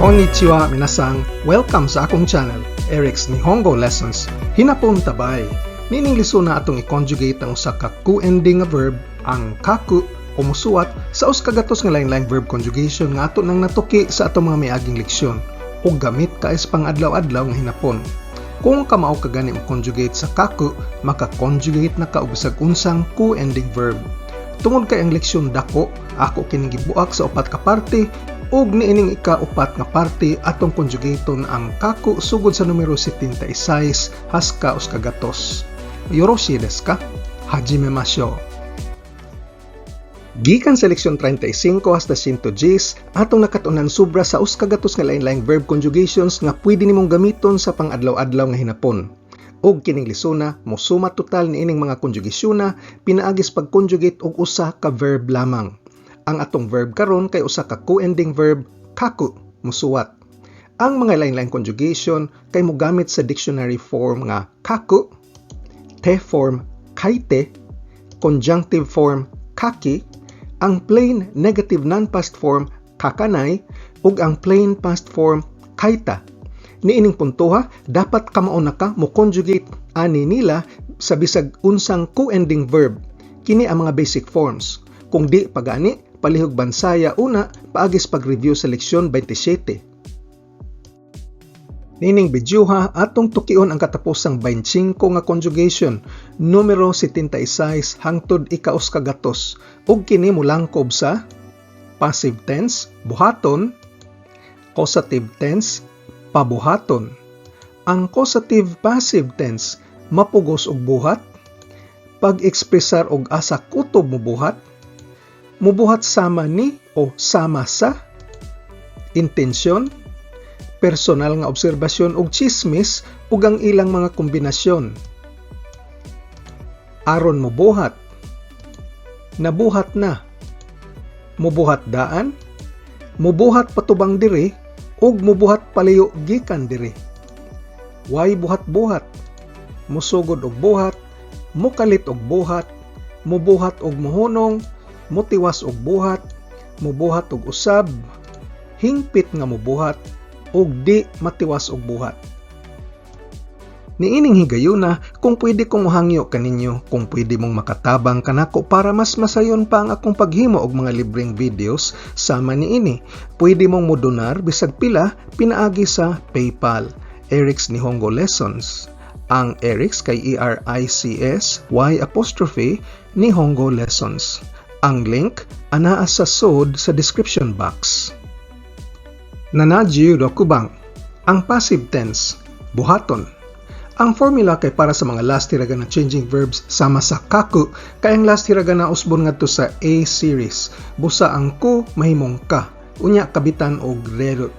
Konnichiwa, minasan. Welcome sa akong channel, Eric's Nihongo Lessons. Hinapon tabay. Niining lesona, atong i-conjugate ang usa ka ku-ending nga verb, ang kaku o musuwat, sa 100 nga lain-laing verb conjugation nga ato nang natuki sa atong mga miaging leksyon ug gamit kaayo sa pang-adlaw-adlaw nga hinapon. Kung kamao ka gani mo conjugate sa kaku, maka-conjugate na ka og bisag unsang ku-ending verb. Tungod kay ang leksyon dako, ako kining gibuak sa upat ka parte ug niining ika-upat nga parte, atong conjugaton ang kaku sugod sa numero 76 haska 100. Yoroshii desu ka? Hajimemashou. Gikan sa leksyon 35 hasta 110, atong nakatunan sobra sa 100 nga lain-laing verb conjugations nga pwede nimong gamiton sa pang-adlaw-adlaw nga hinapon. Ug kining lesona mosuma total niining mga conjugasyona pinaagi sa pag-conjugate og usa ka verb lamang. Ang atong verb karon kay usa ka ku-ending verb, kaku, musuwat. Ang mga lain-laing conjugation kay mogamit sa dictionary form nga kaku, te form kaite, conjunctive form kaki, ang plain negative non-past form kakanai, ug ang plain past form kaita. Niining puntoha, dapat kamao na ka mo conjugate ani nila sa bisag unsang ku-ending verb. Kini ang mga basic forms. Kung di pa gani, palihog bansaya una paagi sa pag-review sa leksyon 27. Niining bidyuha, atong tukion ang katapusang 25 nga conjugation, numero 76 hangtod ika-100, ug kini molangkob sa passive tense, buhaton, causative tense, pabuhaton. Ang causative passive tense, mapugos og buhat, pag-ekspresar og asa kutob mobuhat, mubuhat sama ni o sama sa, intensyon, personal nga obserbasyon ug chismis ug ang ilang mga kombinasyon. Aron mobuhat, nabuhat na, mubuhat daan, mubuhat patubang diri ug mubuhat palayo gikan diri. Way buhat-buhat, musugod og buhat, mukalit og buhat, mubuhat og muhunong, mutiwas og buhat, mubuhat og usab, hingpit nga mubuhat, ug di matiwas og buhat. Niining higayuna, kung pwede kong mohangyo kaninyo kung pwede mong makatabang kanako para mas masayon pa ang akong paghimo og mga libreng videos sama niini. Pwede mong modonar bisag pila pinaagi sa PayPal, Eric's Nihongo Lessons. Ang Eric's kay Erics Y apostrophe Nihongo Lessons. Ang link anaa sa sod sa description box. 76番, ang passive tense, buhaton. Ang formula kay para sa mga last hiragana changing verbs sama sa kaku, kay ang last hiragana usbon ngadto sa A series. Busa ang ku mahimong ka, unya kabitan og reru.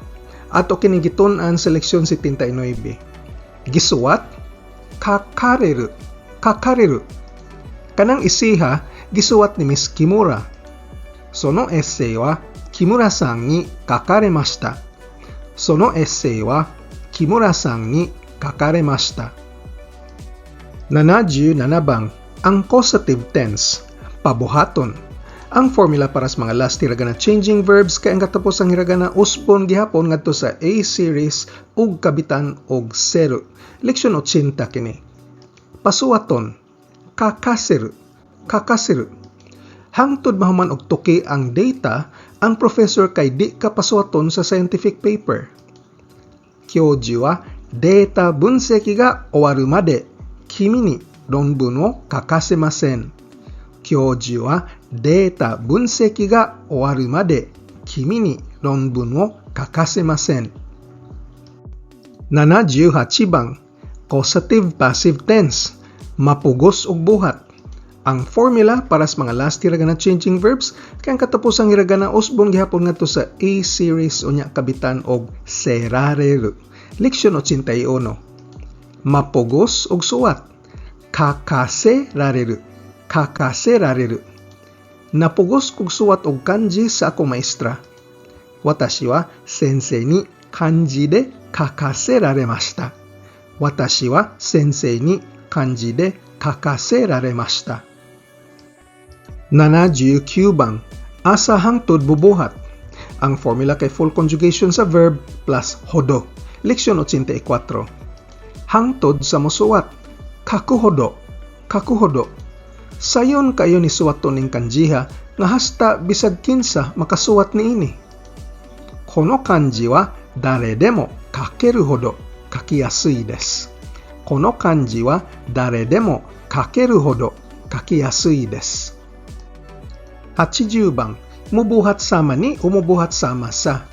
Ato kining gitun-an sa leksyon 79. Gisuwat, kakareru, kakareru. Kanang essayha gisuwat ni Miss Kimura. そのエッセイは木村さんに書かれました。そのエッセイは木村さんに書かれました。77番, ang causative tense, pabuhaton. Ang formula para sa mga last hiragana changing verbs kay ang katapusang hiragana usbon gihapon ngadto sa A series ug kabitan og 0. Leksyon 80 kini. Pasuwaton, kakaseru, kakaseru. Hangtod mahuman og tuki ang data, ang professor kay di ka pasuwaton sa scientific paper. 教授はデータ分析が終わるまで君に論文を書かせません。教授はデータ分析が終わるまで君に論文を書かせません。78番, causative passive tense, mapugos og buhat. Ang formula para sa mga last hiragana changing verbs kay ang katapusang hiragana usbon gihapon ngadto sa A series unya kabitan og serareru. Leksyon 81. Mapugos og suwat. Kakaserareru. Kakaserareru. Napugos kog suwat og kanji sa akong maestra. 私は先生に漢字で書かせられました。私は先生に漢字で書かせられました。79番, asa hangtod bubuhat. Ang formula kay full conjugation sa verb plus ほど. Leksyon 84. Hangtod sa mosuwat. 書くほど. 書くほど. Sayon kayo ni suwat to ning kanjiha nga hasta bisag kinsa makasuwat niini. この漢字は誰でも書けるほど書きやすいです。この漢字は誰でも書けるほど書きやすいです。80 bang, mubuhat sama ni o mubuhat sama sa.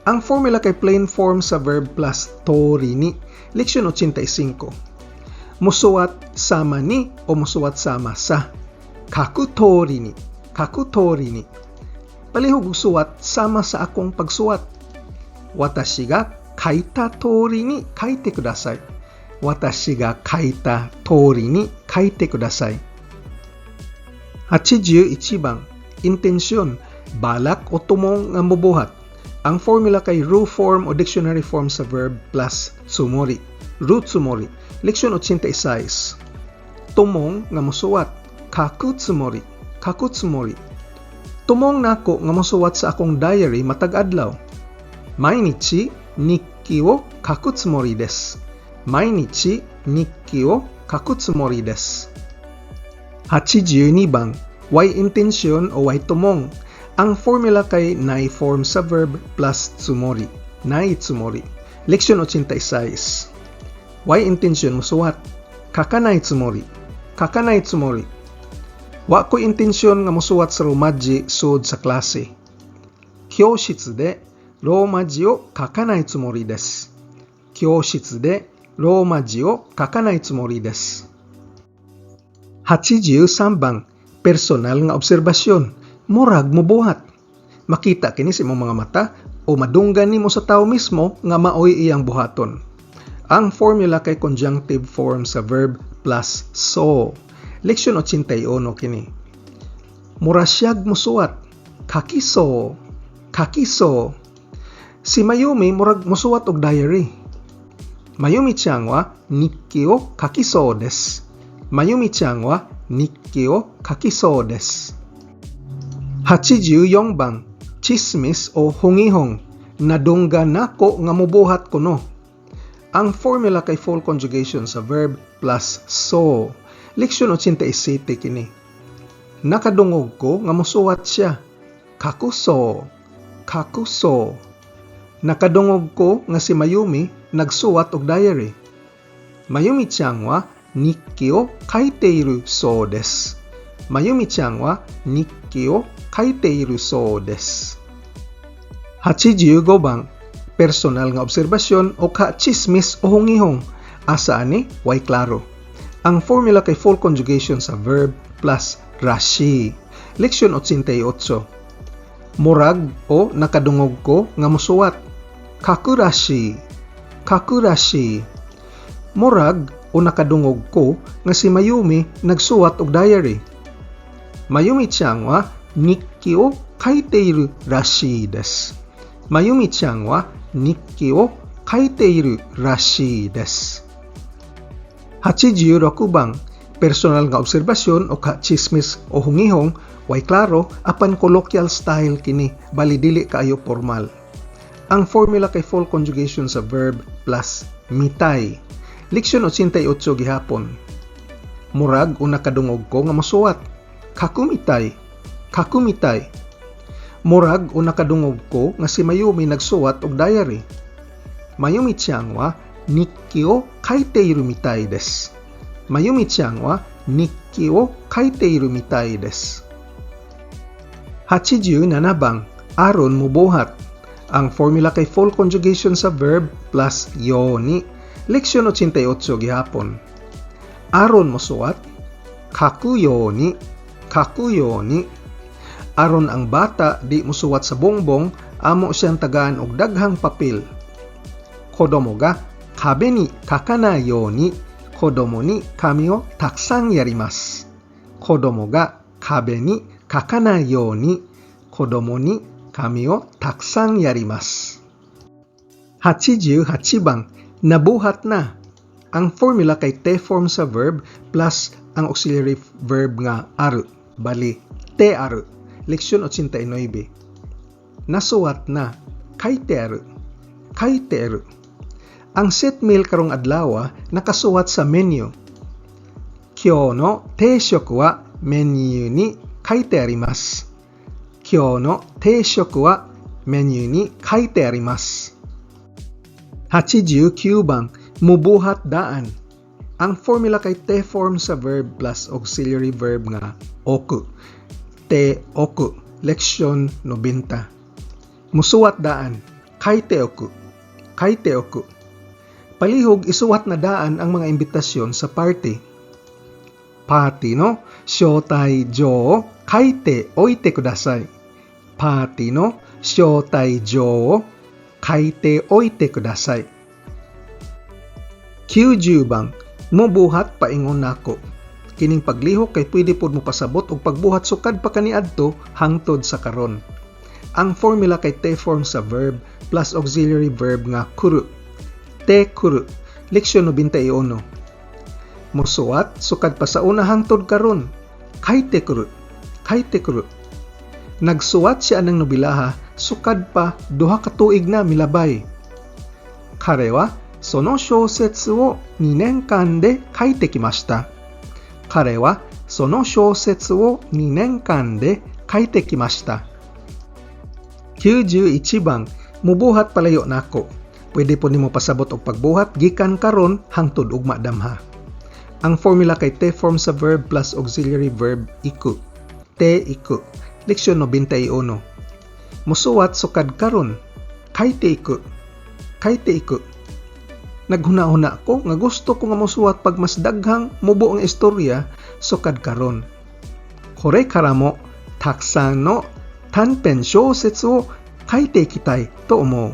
Ang formula kay plain form sa verb plus 通りに. Leksyon 85. Musuwat sama ni o musuwat sama sa. 書く通りに. 書く通りに. Palihog og suwat sama sa akong pagsuwat. 私が書いた通りに書いてください。私が書いた通りに書いてください。81 bang, intensyon, balak o tumong nga mubuhat. Ang formula kay る form o dictionary form sa verb plus つもり. るつもり. Leksyon 86. Tumong nga musuwat. 書くつもり. 書くつもり. Tumong nako nga musuwat sa akong diary matag adlaw. 毎日日記を書くつもりです。毎日日記を書くつもりです。82 bang, way intensyon o way tumong. Ang formula kay ない form sa verb plus つもり. ないつもり. Leksyon 86. Way intensyon musuwat. 書かないつもり. 書かないつもり. Wa ko'y intensyon nga musuwat sa romaji sud sa klase. 教室でローマ字を書かないつもりです。教室でローマ字を書かないつもりです。83 bang, personal nga obserbasyon. Murag mubuhat. Makita kini sa imong mga mata o madunggan nimo sa tao mismo nga maoy iyang buhaton. Ang formula kay conjunctive form sa verb plus そう. Leksyon 81 kini. Mura siyag musuwat. 書きそう. 書きそう. Si Mayumi murag musuwat og diary. まゆみちゃんは日記を書きそうです。まゆみちゃんは日記を書きそうです。84 bang, chismis o hungihong, nadunggan nako nga mubuhat kuno. Ang formula kay full conjugation sa verb plus そう. Leksyon 87 kini. Nakadungog ko nga musuwat siya. 書くそう. 書くそう. Nakadungog ko nga si Mayumi nagsuwat og diary. まゆみちゃんは日記を書いているそうです。まゆみちゃんは日記を書いているそうです。85 bang, personal nga obserbasyon o ka chismis o hungihong. Asa ani, way klaro. Ang formula kay full conjugation sa verb plus らしい. Leksyon 88. Murag o nakadungog ko nga musuwat. 書くらしい. 書くらしい. Murag o nakadungog ko nga si Mayumi nagsuwat og diary. まゆみちゃんは日記を書いているらしいです。まゆみちゃんは日記を書いているらしいです。86 bang, personal nga obserbasyon o ka chismis o hungihong, way klaro apan colloquial style kini, bali dili kaayo formal. Ang formula kay full conjugation sa verb plus みたい. Leksyon 88 gihapon. Murag o nakadungog ko nga mosuwat. 書くみたい. 書くみたい. Murag o nakadungog ko nga si Mayumi nagsuwat og diary. まゆみちゃんは日記を書いているみたいです。まゆみちゃんは日記を書いているみたいです。87 bang, aron mubuhat. Ang formula kay full conjugation sa verb plus ように. Leksyon 88 gihapon. Aron mosuwat, 書くように, 書くように. Aron ang bata di mosuwat sa bongbong, amo siyang tagaan og daghang papel. 子供が壁に書かないように子供に紙をたくさんやります。子供が壁に書かないように子供に紙をたくさんやります。88 bang, nabuhat na. Ang formula kay て form sa verb plus ang auxiliary verb nga ある. Bali, てある. Leksyon 89. Nasuwat na. Kaite aru. Kaite aru. Ang set meal karong adlaw nakasuwat sa menu. 今日の定食はメニューに書いてあります。今日の定食はメニューに書いてあります。89 bang, mubuhat daan. Ang formula kay te form sa verb plus auxiliary verb nga oku. Te oku. Leksyon 90. Musuwat daan. Kaite oku. Kaite oku. Palihog isuwat na daan ang mga imbitasyon sa party. パーティーの招待状を書いておいてください。パーティーの招待状を書いておいてください。90 bang, mubuhat paingon nako. Kining paglihok kay pwede pod mo pasabot og pagbuhat sukad pa kaniadto hangtod sa karon. Ang formula kay te form sa verb plus auxiliary verb nga kuru. Te kuru. Leksyon 91. Musuwat sukad pa sa una hangtod karon. Kaite kuru. Kaite kuru. Nagsuwat siya ng nobilaha sukad pa 2 ka tuig na milabay. 彼はその小説を2年間で書いてきました。彼はその小説を2年間で書いてきました。91 bang, mubuhat palayo nako. Pwede pod nimo pasabot og pagbuhat gikan karon hangtod ugma damha. Ang formula kay te form sa verb plus auxiliary verb iku. Te iku. Leksyon 91. Musuwat sukad karon. Kaite iku. Kaite iku. Naghuna-huna ko nga gusto ko nga mosuwat pag mas daghang mubo ang istorya sukad karon. これからもたくさんの短編小説を書いていきたいと思う。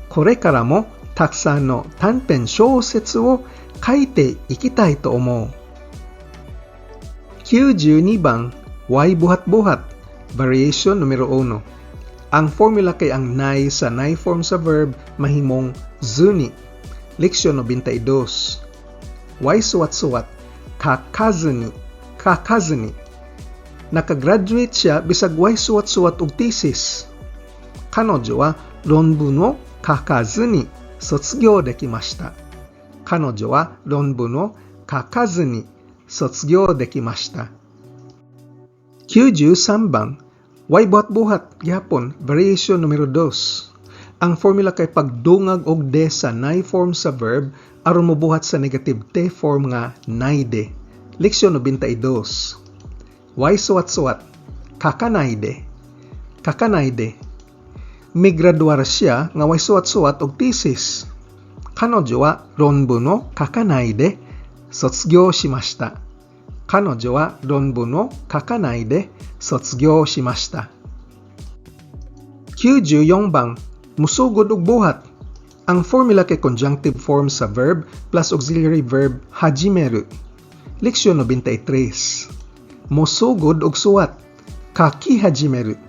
これからもたくさんの短編小説を書いていきたいと思う。92 bang, way buhat-buhat? Variation numero 1. Ang formula kay ang nai sa nai form sa verb mahimong zuni. Leksyon 92. Way suwat-suwat. Kakazuni. Kakazuni. Nakagraduate siya bisag way suwat-suwat og thesis. 彼女は論文を書かずに卒業できました。彼女は論文を書かずに卒業できました。93 bang, way buhat-buhat gihapon, variation numero 2. Ang formula kay pagdungag og de sa nai form sa verb aron mobuhat sa negative te form nga naide. Leksyon 92. Way suwat-suwat. Kakanaide. Kakanaide. Migraduar siya nga way suwat-suwat og thesis. 彼女は論文を書かないで卒業しました。彼女は論文を書かないで卒業しました。94 bang, musugod og buhat. Ang formula kay conjunctive form sa verb plus auxiliary verb hajimeru. Leksyon 93. Musugod og suwat. Kaki hajimeru.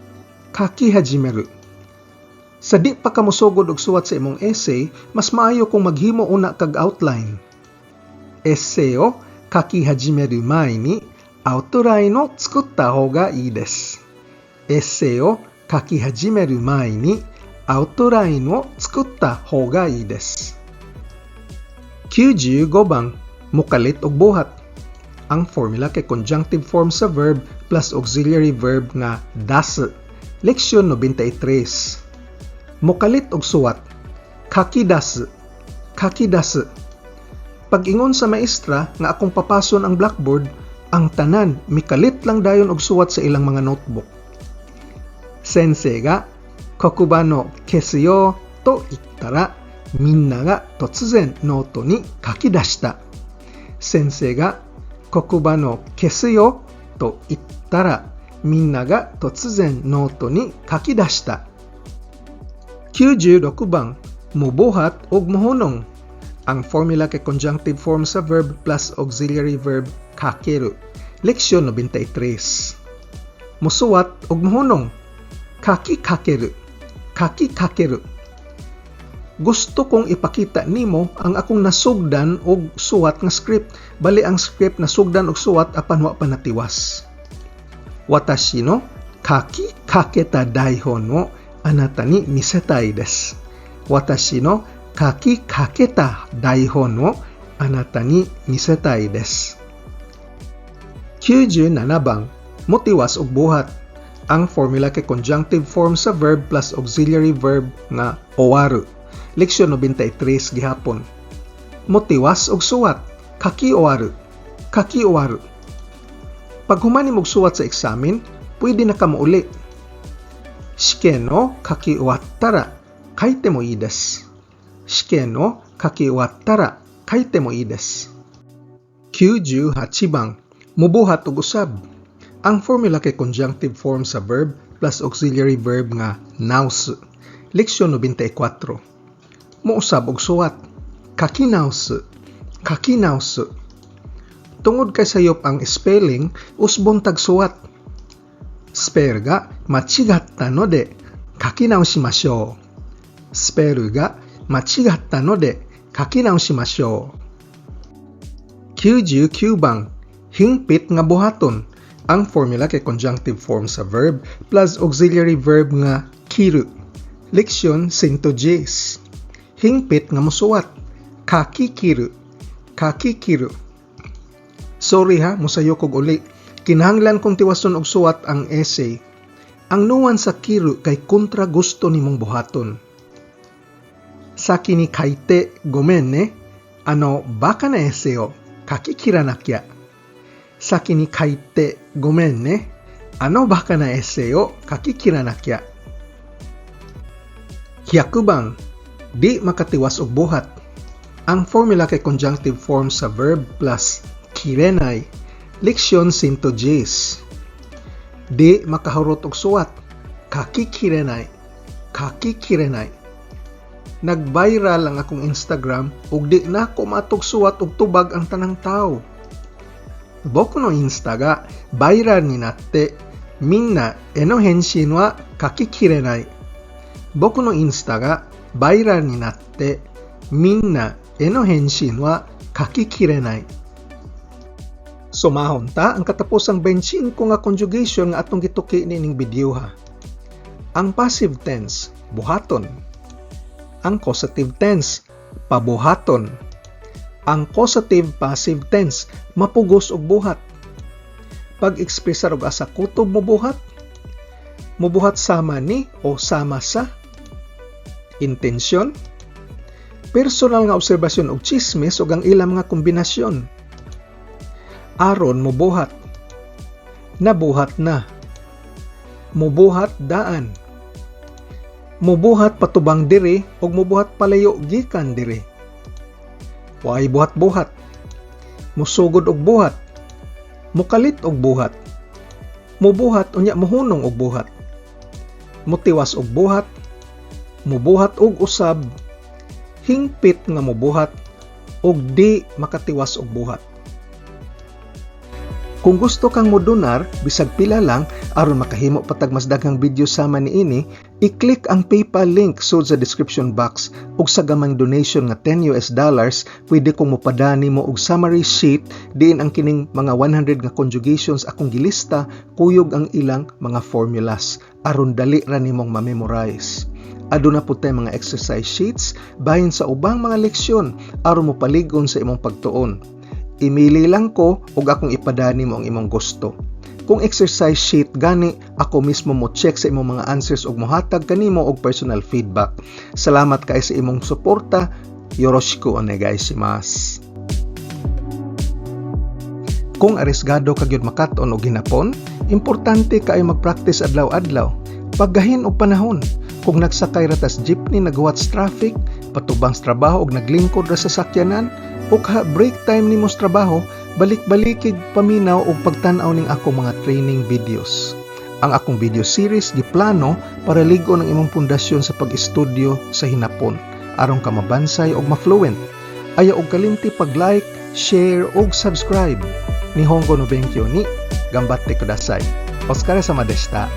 Kaki hajimeru. Sa di pa ka mosugod og suwat sa imong essay, mas maayo kung maghimo una kag outline. エッセイを書き始める前にアウトラインを作った方がいいです。エッセイを書き始める前にアウトラインを作った方がいいです。95 bang, mukalit og buhat. Ang formula kay conjunctive form sa verb plus auxiliary verb nga dasu. Leksyon 93. Mukalit og suwat. Kakidasu. Kakidasu. Pag-ingon sa maestra nga akong papason ang blackboard, ang tanan mikalit lang dayon og suwat sa ilang mga notebook. 先生が黒板を消すよと言ったら、みんなが突然ノートに書き出した。先生が黒板を消すよと言ったら、みんなが突然ノートに書き出した。96 bang, mubuhat og muhunong. Ang formula kay conjunctive form sa verb plus auxiliary verb kakeru. Leksyon 93. Musuwat og muhunong. Kaki kakeru. Kaki kakeru. Gusto kong ipakita nimo ang akong nasugdan og suwat nga script. Bali ang script nasugdan og suwat apan wa pa natiwas. 私の書きかけた台本を anata ni misetai desu. Watashi no kaki kaketa daihon wo anata ni misetai desu. 97 bang, motiwas og buhat. Ang formula kay conjunctive form sa verb plus auxiliary verb nga owaru. Leksyon 93 gihapon. Motiwas og suwat. Kaki owaru. Kaki owaru. Pag human og suwat sa eksamen, pwede na ka mouli. 試験を書き終わったら書いてもいいです。試験を書き終わったら書いてもいいです。98 bang, mubuhat og usab. Ang formula kay conjunctive form sa verb plus auxiliary verb nga 直す. Leksyon 94. Muusab og suwat. 書き直す. 書き直す. Tungod kay sayop ang spelling, usbon tag suwat. スペルが間違ったので書き直しましょう。スペルが間違ったので書き直しましょう。99 bang, hingpit nga buhaton. Ang formula kay conjunctive form sa verb plus auxiliary verb nga 切る. Leksyon 110. Hingpit nga musuwat. 書き切る. 書き切る. Sorry ha, musayo kog uli. Kinahanglan kong tiwason og suwat ang essay. Ang nuance sa 切る kay kontra gusto nimong buhaton. 先に書いてごめんね。あのバカなエッセイを書き切らなきゃ。先に書いてごめんね。あのバカなエッセイを書き切らなきゃ。100 bang, di makatiwas og buhat. Ang formula kay conjunctive form sa verb plus 切れない. Leksyon 110. Di makahurot og suwat. 書き切れない. 書き切れない. Nag-viral ang akong Instagram ug di nako maatog suwat og tubag ang tanang tawo. 僕のインスタがバイラルになって、みんなへの返信は書ききれない。僕のインスタがバイラルになって、みんなへの返信は書ききれない。Sumahon ta ang katapusang 25 nga conjugation nga atong gituki niining video ha. Ang passive tense, buhaton. Ang causative tense, pabuhaton. Ang causative passive tense, mapugos og buhat. Pag-ekspresar og asa kutob mobuhat, mobuhat sama ni o sama sa. Intensyon, personal nga obserbasyon og chismis ug ang ilang mga kombinasyon. Aron mobuhat. Nabuhat na. Mubuhat daan. Mubuhat patubang diri ug mubuhat palayo gikan diri. Waay buhat-buhat. Musugod og buhat. Mukalit og buhat. Mubuhat unya muhunong og buhat. Mutiwas og buhat. Mubuhat og usab. Hingpit nga mubuhat ug di makatiwas og buhat. Kung gusto kang modonar, bisag pila lang, aron makahimo pa tag mas daghang video sama niini, i-click ang PayPal link sud sa description box ug sa gamayng donation nga US$10, pwede kong mopadani mo og summary sheet diin ang kining mga 100 nga conjugations akong gilista kuyog ang ilang mga formulas aron dali ra nimong ma-memorize. Aduna pud tay mga exercise sheets bahin sa ubang mga leksyon aron mopalig-on sa imong pagtuon. Imili lang ko ug akong ipadani mo ang imong gusto. Kung exercise sheet gani, ako mismo mo check sa imong mga answers ug mohatag kanimo og personal feedback. Salamat kay sa imong suporta. よろしくお願いします. Kung arisgado ka gyud makat-on og hinapon, importante kaayo mag-practice adlaw-adlaw. Paggahin og panahon. Kung nagsakay ra tas jeepney naghuwat sa traffic, patubang sa trabaho og naglingkod ra sa sakyanan, o ka break time nimo sa trabaho, balik-balikig paminaw og pagtan-aw ning akong mga training videos. Ang akong video series giplano para lig-on ang imong pundasyon sa pag-estudyo sa hinapon aron ka mabansay og ma-fluent. Ayaw og kalimti pag-like, share ug subscribe. 日本語の勉強に頑張ってください。お疲れ様でした。